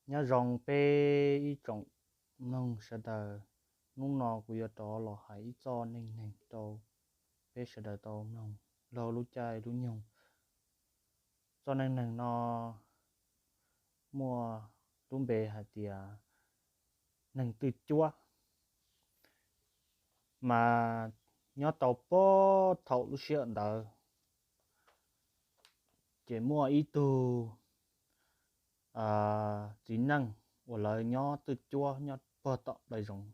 Nyob zoo peb ib tsoom mloog sawv daws, hnub no kuv yuav rov los hais ib txoj neej neeg rau peb sawv daws tau mloog laug lub caij lub nyoog. Txoj neej neeg no muaj lub npe hais tias neeg twj cuab, mas nyob tau puag thaum lub sij hawm ntawd ces muaj ib tug txiv neej uas lawv nyob twj cuab nyob puag tom plawv zoov.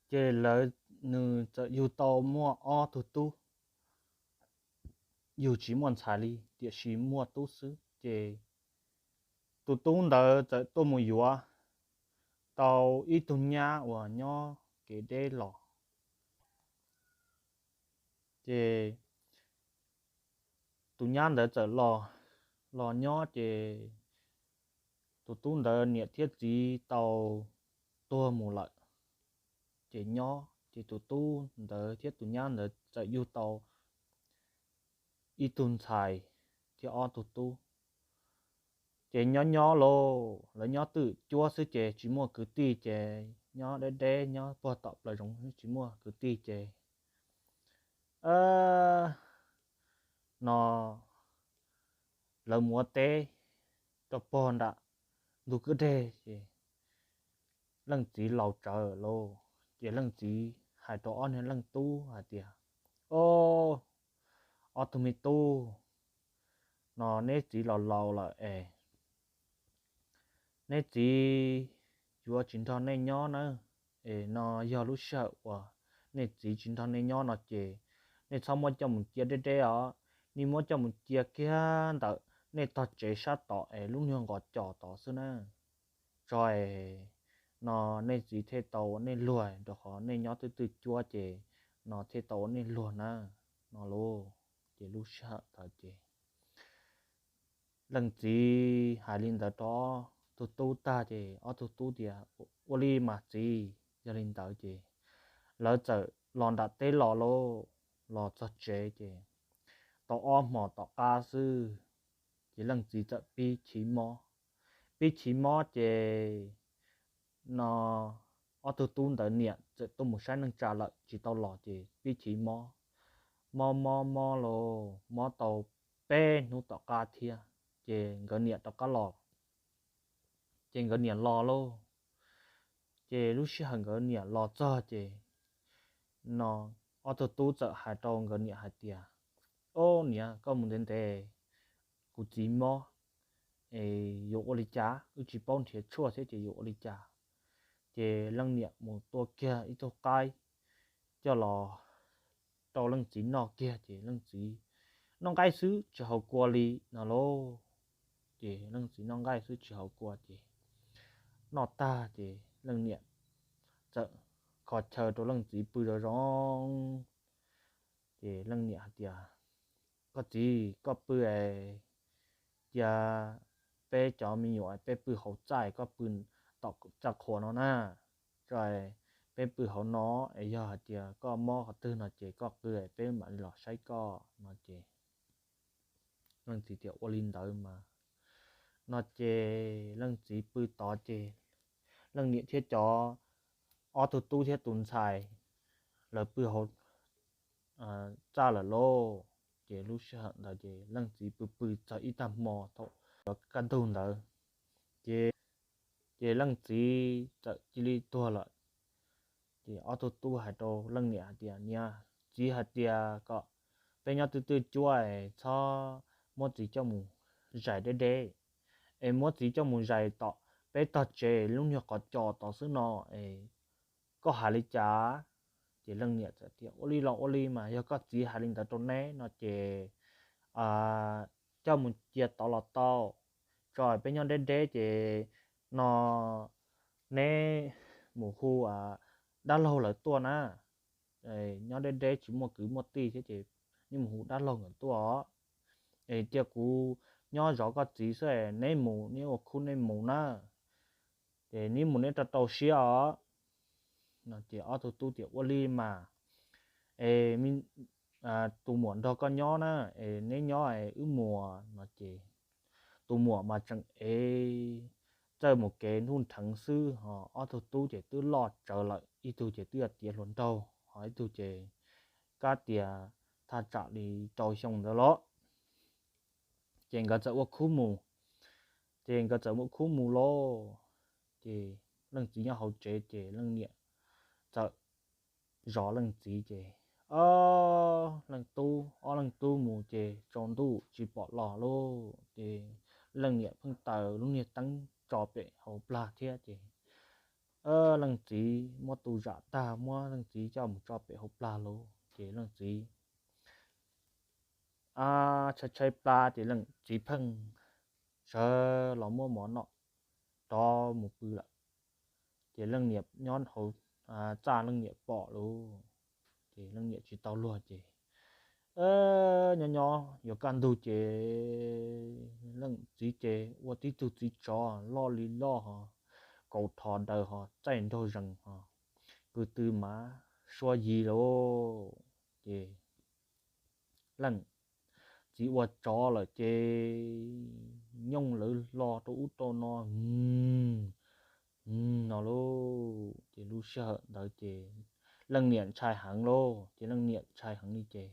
Ces lawv, nws txawm yug tau muaj ob tug tub, yug tsis muaj ntxhais li tiam sis muaj tub xwb. Ces tus tub ntawd txawm tuaj mus yuav tau ib tug nyab uas nyob kev deb los. Ces tus nyab ntawd txawm los, los nyob ces tus tub ntawd niam thiab txiv tau tuag mus lawm. Ces nyob ces tus tub ntawd thiab tus nyab ntawd txawm yug tau ib tug ntxhais thiab ob tug tub. Ces nyob nyob lauj, lawv nyob twj cuab xwb ces tsis muaj kwv tij, ces nyob deb deb nyob puag tom plawv zoov tsis muaj kwv tij ces no lawv mus ua teb rau puag nram ntug kwj deg ces leej txiv laus tsawv lauj. Ces leej txiv hais rau ob niag leej tub hais tias, Au, ob tug me tub, no neb txiv los laus lawm es neb txiv yuav tsis nrog nej nyob nawb. Es no yog lub sij hawm uas nej txiv tsis nrog nej nyob no ces nej txhob muab coj mus cia deb deb os, nej muab coj mus cia kiag ntawm nej tog tsev sab tom es lub nyuag nqos cos tod xwb na. Tso es no nej txiv thiaj tau ua nej luag, rau qhov nej nyob twj twj cuab ces no thiaj tau ua nej luag na, no lauj. Ces lub sij hawm ntawd ces leej txiv hais li ntawd rau ob tug tub tag ces ob tug tub tias, Ua li mas txiv, yog li ntawd ces lawv txawm los nram teb los lauj. Los txog tsev ces tau ob hmos tom qab xwb ces leej txiv txawm pib chiv mob. Pib chiv mob ces no ob tug tub ntawd niam txawm tuaj mus saib neej tsa lawm tsis tau los ces pib chiv mob. Mob mob mob lauj, mob tau peb hnub tom qab thiab ces nkawd niam rov qab los. Ces nkawd niam los lauj. Ces lub sij hawm nkawd niam los txog ces no ob tug tub txawm hais rau nkawd niam hais tias, Au niam, koj mus ntev ntev, kuv txiv mob es yuav ua li cas, wb tsis paub nrhiav tshuaj thiab ces yuav ua li cas? Ces leej niam mus tua kiag ib tug qaib coj los rau leej txiv noj kiag ces leej txiv noj nqaij xwb tsis haus kua li no lauj. Ces leej txiv noj nqaij xwb tsis haus kua ces noj tag ces leej niam txawm kho chaw rau leej txiv pw zoo zoo. Ces leej niam hais tias, Koj txiv, koj pw es cia peb cov me nyuam peb pw hauv txaj, koj pw tom txaj qhua no na. Tso, peb pw hauv no es yog hais tias koj mob qhov twg no ces koj qw es peb mam li los saib koj no ces leej txiv tias, Ua li ntawd mas, no ces leej txiv pw tod ces leej niam thiab cov ob tug tub thiab tus ntxhais lawv pw hauv txaj lawm lauj. Ces lub sij hawm ntawd ces leej txiv pw pw txog ib tag hmo thaum yuav kaj ntug ntawd ces, ces leej txiv txawm cia li tuag lawm. Ces ob tug tub hais rau leej niam hais tias, Niam, txiv hais tias kom peb nyob twj twj cuab es txhob muab txiv coj mus zais deb deb, es muab txiv coj mus zais tom peb tog tsev lub nyuag qhov cos tod xwb no es koj hais li cas? Ces leej niam txawm tias, Ua li los ua li mas, yog koj txiv hais li ntawd rau neb no ces coj mus cia tod los tau. Tso, peb nyob deb deb ces no neb mus hu dab laug lawv tuaj na. Nyob deb deb tsis muaj kwv muaj tij thiab ces neb mus hu dab laug nkawd tuaj os. Es cia kuv nyob zov koj txiv xwb, neb mus neb ua khub neb mus na. Ces neb mus neb rau rau siab os. No ces ob tug tub tias, Ua li mas, es tus muam nrog koj nyob na, es neb nyob es wb mus no ces tus muam mas tseem ev txawj mus kev ntuj nrheev xwb, ho ob tug tub ces twb loj tsawv lawm, ib tug ces twb yog tiav hluas nraug, ho ib tug ces kab tias thaj tsam li rau xyoo ntawd los. Ces nkawd txawm ua khub mus, ces nkawd txawm ua khub mus lauj. Ces leej txiv nyob hauv tsev ces leej niam txawm zov leej txiv ces, ob leej tub, ob leej tub mus ces tsaus ntuj tsis pom los lauj. Ces leej niam pheej taws lub niag teeb tso pem hauv plag thiab ces leej txiv muab tu zam tag, muab leej txiv coj mus tso pem hauv plag lauj. Ces leej txiv tshaib tshaib plab ces leej txiv pheej sawv los muab mov noj rov mus pw lawm. Ces leej niam nyob hauv txaj, leej niam pom lauj, ces leej niam tsis tau luag ces nyob nyob yuav kaj ntug ces leej txiv ces ua tib tug txiv tsov loj li loj ho, kaus rho daws ho, txaij nraug zees ho, kwv tw mav suab yig lauj. Ces leej txiv ua tsov lawm ces nyooj lawv hlo rau ub rau no no lauj. Ces lub sij hawm ntawd ces leej niam ntshai heev lauj, ces leej niam ntshai heev li ces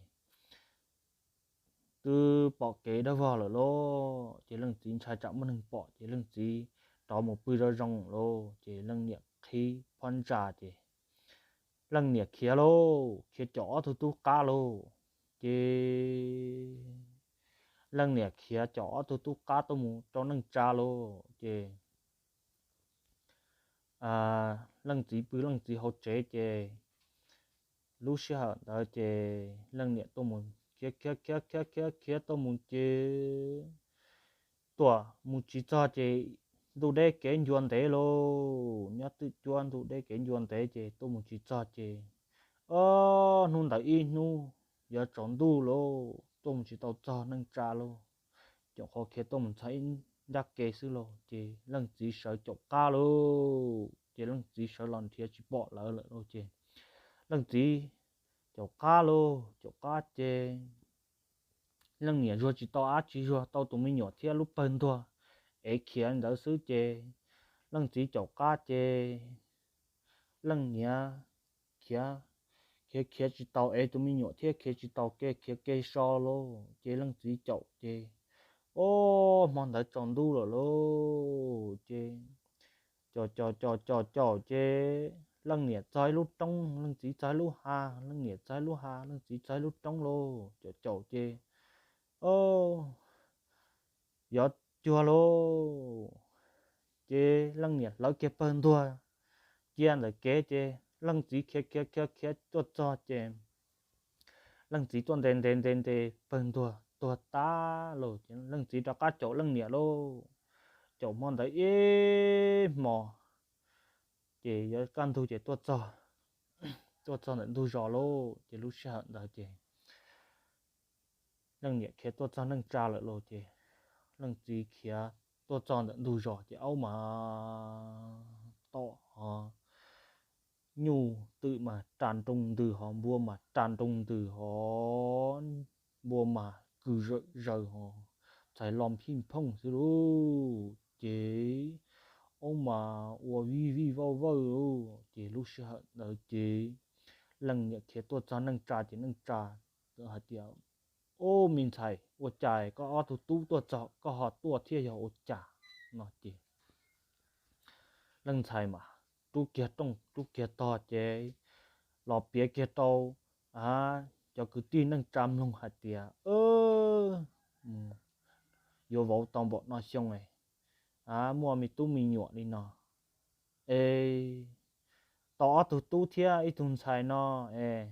twb pom kev dawb vog lawm lauj, ces leej txiv ntshai tsam muaj neeg pom ces leej txiv rov mus pw zoo zoo lauj. Ces leej niam qhib phab ntsa ces leej niam khiav lauj, khiav caum ob tug tub qab lauj. Ces leej niam khiav caum ob tug tub qab tuaj mus rau neej tsa lauj. Ces leej txiv pw leej txiv hauv tsev ces lub sij hawm ntawd ces leej niam tuaj mus khiav khiav khiav khiav khiav khiav tuaj mus ces tuaj mus tsis txog ces ntuj deb kev ncua ntev lauj, nyob twj cuab ntuj deb kev ncua ntev ces tuaj mus tsis txog ces, o, hnub ntawd ib hnub yuav tsaus ntuj lauj, tuaj mus tsis tau txog neej tsa lauj. Caum qhov khiav tuaj mus txog ib nrab ke xwb lauj, ces leej txiv sawv caum qab lauj, ces leej txiv sawv los nrhiav tsis pom lawv lawm lauj. Ces leej txiv caum qab lauj, caum qab ces leej niam zuag tsis tau dab tsi, zuag tau tus me nyuam thiab lub pawg ntuag es khiav ntawd xwb ces leej txiv caum qab ces leej niam khiav, khiav khiav tsis tau es tus me nyuam thiab khiav tsis tau ke, khiav ke so lauj. Ces leej txiv caum ces, o, hmo ntawd tsaus ntuj lawm lauj. Ces caum caum caum caum caum ces leej niam txog ib lub roob, leej txiv txog ib lub hav, leej niam txog ib lub hav, leej txiv txog ib lub roob lauj. Caum caum ces, o, yuav cuag lauj. Ces leej niam hlawv kiag pawg ntuag cia ntawm kev ces leej txiv khiav khiav khiav khiav tuaj txog ces leej txiv tuaj ntes ntes ntes ntes pawg ntuag tuag tag lauj. Ces leej txiv rov qab caum leej niam lauj. Caum hmo ntawd ib hmos ces yuav kaj ntug ces tuaj txog, tuaj txog ntawm ntug zos lauj. Ces lub sij hawm ntawd ces leej niam khiav tuaj txog neej tsa lawm lauj. Ces leej txiv khiav tuaj txog ntawm ntug zos ces aub mas tom ho, nyuj twm mas ra nroo ntws ho, npua mas ra nroo ntws ho, npua mas kws zawm zaws ho, txhais los phij phooj xwb lauj. Ces aub mas ua vij vij vauj vawj lauj. Ces lub sij hawm ntawd ces leej niam khiav tuaj txog neej tsa ces neej tsa hais tias, Ub, me ntxhais, ua cas koj ob tug tub tuaj txog koj ho tuaj thiab yog ua cas? No ces leej ntxhais mas rub kiag rooj rub kiag tog ces los piav kiag rau cov kwv tij neej tsa mloog hais tias, Yuav vauv tau npaum no xyoo es muaj me tub me nyuam li no es tau ob tug tub thiab ib tug ntxhais no es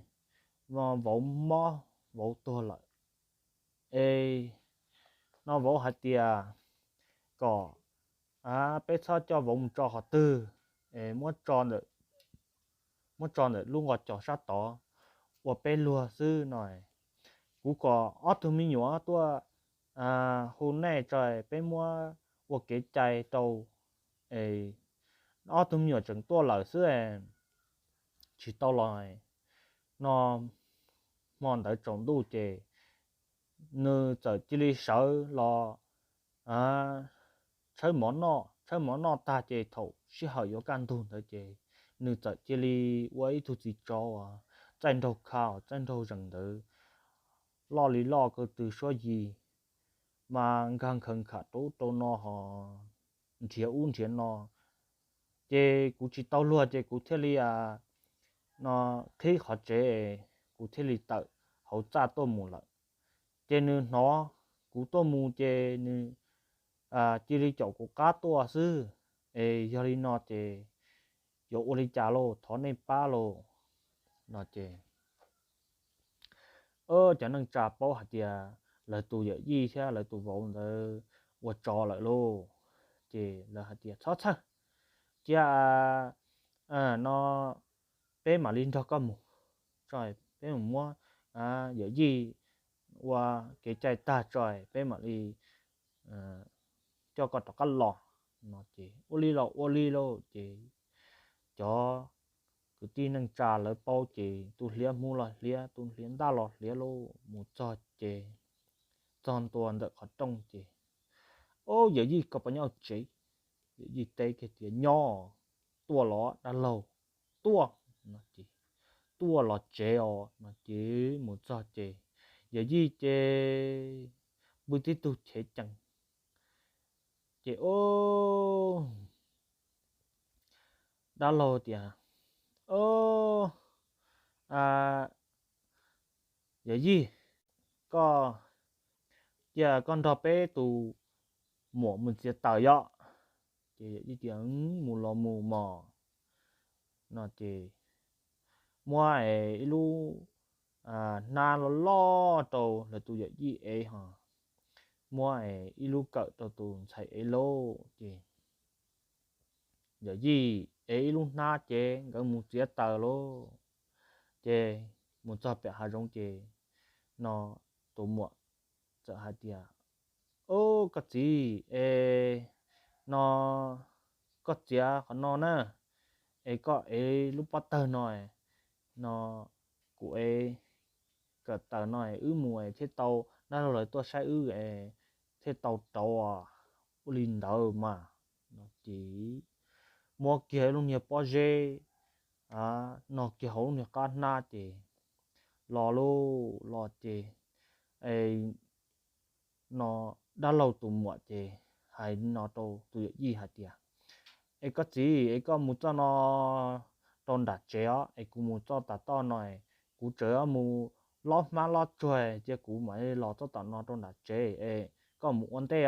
vauv mob vauv tuag lawm es no vauv hais tias kom peb txhob coj vauv mus tso qhov twg es muab tso ntawm lub nqos cos sab tod ua peb luag xwb no. Kuv kom ob tug me nyuam tuaj hu nej tso peb muab ua kev cai rau es ob tug me nyuam tseem tuaj lawm xwb, tsis tau los no. Hmo ntawd tsaus ntuj ces nws txawm cia li sawv los tshawb mov noj. Tshawb mov noj tag ces thaum sij hawm yuav kaj ntug ntawd ces nws txawm cia li ua ib tug txiv tsov uas txaij nraug kha, txaij nraug zees ntawd, loj li loj ko tw suab yig, mas nkag nkhaws kham rau ub rau no ho nrhiav ub nrhiav no. Ces kuv tsis tau luag ces kuv thiaj li no qhib qhov tsev, kuv thiaj li tawm hauv txaj tuaj mus lawm. Ces nws hnov kuv tuaj mus ces nws cia li caum kuv qab tuaj xwb. Es yog li no ces yuav ua li cas lauj, thov nej pab lauj. No ces cov neej tsa paub hais tias lawv tus yawm yij thiab lawv tus vauv ntawd ua tsov lawm lauj. Ces lawv hais tias txhob txhawj, cia no peb mam li nrog koj mus, peb mus muab yawm yij ua kev cai tag tso peb mam li coj koj rov qab los. No ces ua li los ua li lauj. Ces cov kwv tij neej tsa lawv paub ces tus hliav hmuv los hliav, tus hliav ntaj los hliav lauj, mus txog ces txog ntua ntawm qhov rooj ces, Ob, yawm yij, koj puas nyob tsev? Yawm yij teb kiag tias, Nyob, tuaj los dab laug, tuaj. No ces, Tuaj los tsev os. No ces mus txog ces yawm yij ces pw tib tug chev cees ces, Ob, dab laug tias, Ob, yawm yij, koj, cia koj nrog peb tus muam mus txiav taws yom. Ces yawm yij tias, Mus los mus mog. No ces muab es ib lub hnab loj loj rau lawv tus yawm yij ev ho muab es ib lub kawm rau tus ntxhais ev lauj. Ces yawm yij ev ib lub hnab ces nkawd mus txiav taws lauj. Ces mus txog pem hav zoov ces no tus muam txawm hais tias, Ob, koj txiv es, no koj txiav qhov no na, es koj ev lub pob tawg no, no kuv ev kawm taws no es wb mus es thiaj tau, dab laug lawv tuaj saib wb es thiaj tau rauv. Ua li ntawd mas. No ces muab kiag ib lub niag pob zeb no kiag hauv lub niag qab hnab ces los lauj, los ces no dab laug tus muam ces hais no rau tus yawm yij hais tias, Es koj txiv, es koj mus txoj no rau nram tsev os, es kuv mus txoj tom toj no, kuv tseem mus lob hmab lob tsuag, cia kuv mam los txoj tom no rau nram tsev, es koj mus ua ntej.